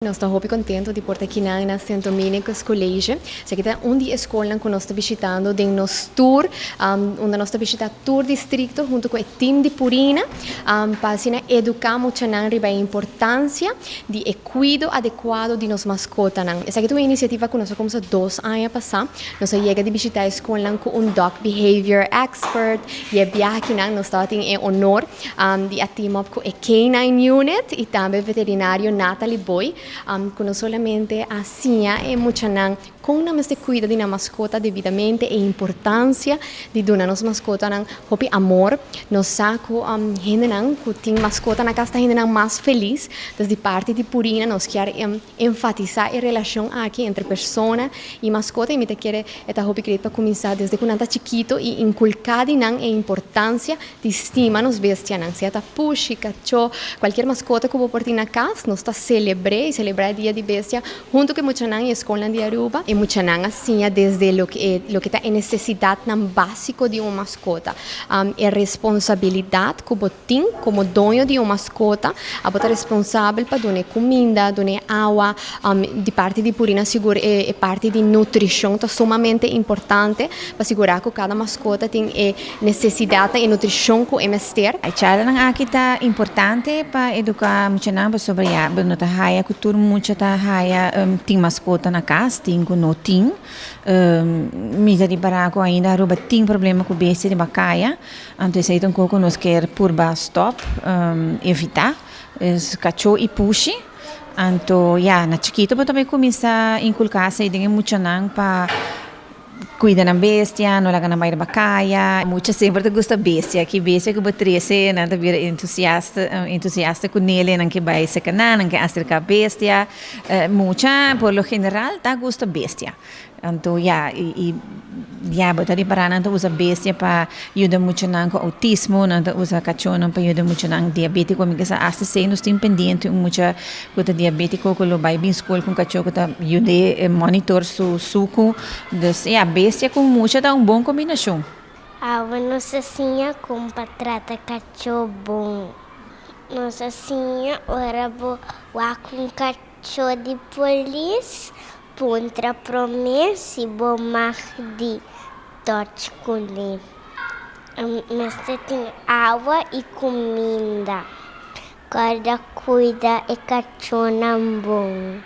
Nos ta hopi contento di por ta akinan na Sint Dominicus College. Esaki ta un di e scolnan cu nos ta bishitando den nos tour, unda nos ta bishita tur districto hunto cu e team di Purina pa asina educa muchanan riba e importancia di e cuido adecuado di nos mascotanan. Esaki ta un iniciativa cu nos a cuminsa 2 aña pasa. Nos a yega di bishita e scolnan cu un dog behavior expert y e biaha akinan nos tabatin e honor di a team up cu e K-nine Unit y tambe veterinario Natalie Boy, cu no solamente a siña e muchanan con nan mester cuida di nan mascota debidamente, e importancia di duna nos mascotanan hopi amor. Nos sa cu hendenan cu tin mascota na cas ta hendenan mas feliz. Dus di parti di Purina nos kier enfatisa e relacion aki entre persona y mascota y mi ta kere e ta hopi great pa cuminsa desde cu nan ta chikito y inculca di nan e importancia di stima nos bestianan, sea ta pushi, kachó, kualkier maskota ku bo por tin na kas, nos ta selebr'é i selebrá e Dia di Bestia huntu ku e muchanan i e skolnan di Aruba. E muchanan a siña desde loke e loke ta e nesesidatnan básiko di un maskota, e responsabilidat ku bo tin komo doño di un maskota, abo ta responsabel pa dun'é kuminda, dun'é awa, di parti di Purina sigur e parti di nutrishon ta sumamente importante pa sigurá ku kada maskota tin e Nesesidatnan i nutrishon ku e mester. E charlanan aki ta importante pa eduká muchanan pasobra ya bo no ta haya ku tur mucha ta haya tin maskota na kas, tin ku no tin. Mi ta ripará ku ainda Aruba tin problema ku bestia riba kaya, anto esei ta un kos ku nos kier purba stòp, evitá, kachó i pushi. Anto ya na chikito bo ta bai kuminsá inkulká esei den e muchanan pa. Cuida nan bestia, no laga nan bay riba caya. Mucha semper ta gusta bestia. Ki bestia cu bo trece, nan ta bira entusiasta, entusiasta cu nele, nan ke bay cerca nan, nan ke acerca bestia. Mucha por lo general ta gusta bestia. Anto ya, y y ya bo ta ripara nan ta usa bestia pa yuda muchanan cu autismo, nan ta usa cachonan pa yuda muchanan diabetico. Mi kisa hasta esey nos tin pendiente un mucha Ku ta diabétiko ku lo bai bin skol ku un kachó ku ta yud'é monitor su suku. Dus ya, bestia ku mucha ta un bon kombinashon. Awe nos a siña kon pa trata kachó bon. Nos a siña ora bo wak un kachó di polis, puntra promé si bo mag di touch kuné. Mester tin awa i kuminda. Kòrda kuida e kachónan bon.